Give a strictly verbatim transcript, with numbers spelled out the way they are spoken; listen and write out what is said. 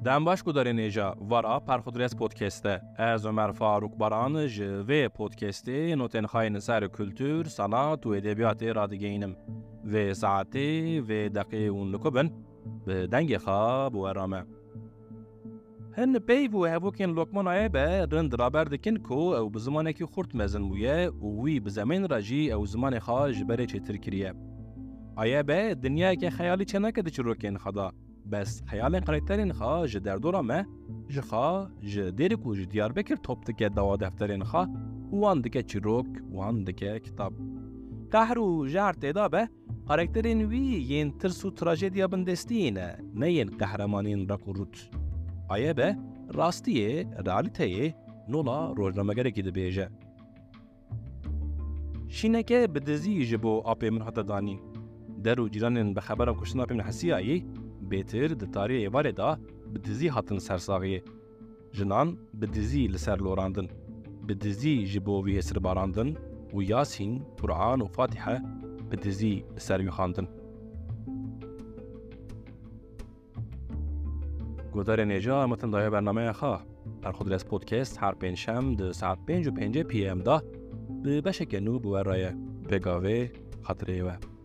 Dem baş guhdarên hêja, vara Perxudres Podcast e. Ez Omer Farûk Baran ji vê podcastê notên xwe yên li ser kultur, sanat û edebiyatê radigihînim. Vê saetê, vê deqê hûn li ku bin, bi dengê xwe bi we re me. Hin peyv û hevokên Lokman Ayebe rind raber dikin ku ew bi zimanekî xurt mezin bûye û wî bi zemên re jî ew zimanê xwe ji berê çêtir kiriye. Ayebe dinyayeke xeyalî çênake di çîrokên xwe de. Bes xeyalên karakterên xwe ji derdora me, ji xwe, ji Dêrik û ji Diyarbekir top dike dawa defterên xwe û wan dike çîrok, wan dike kitab. Qehr û jehr tê de be, karakterên wî yên tirs û trajediya bindestiyê ne, ne yên qehremanên req û rût. Ayebe rastiyê, realîteyê, nola rojnamegerekî dibêje. Şîneke bi dizî ji bo apê min hate danîn. Der û cîranên bi xebera kuştina apê min hesiyayî, bêtir di tarî êvarê de bi dizî hatin ser saxiyê. Jinan bi dizî li ser lorandin. Bi dizî ji bo vî hêsir barandin û Yasîn, Quran û Fatihe bi dizî li ser wî xwandin. Guhdarên hêja, em hatin dawiya bernameya xwe. Perxudres Podcast her pêncşem di saet pênc û pêncê P M de bi beşeke nû bi we re ye. Vê gavê xatirê we.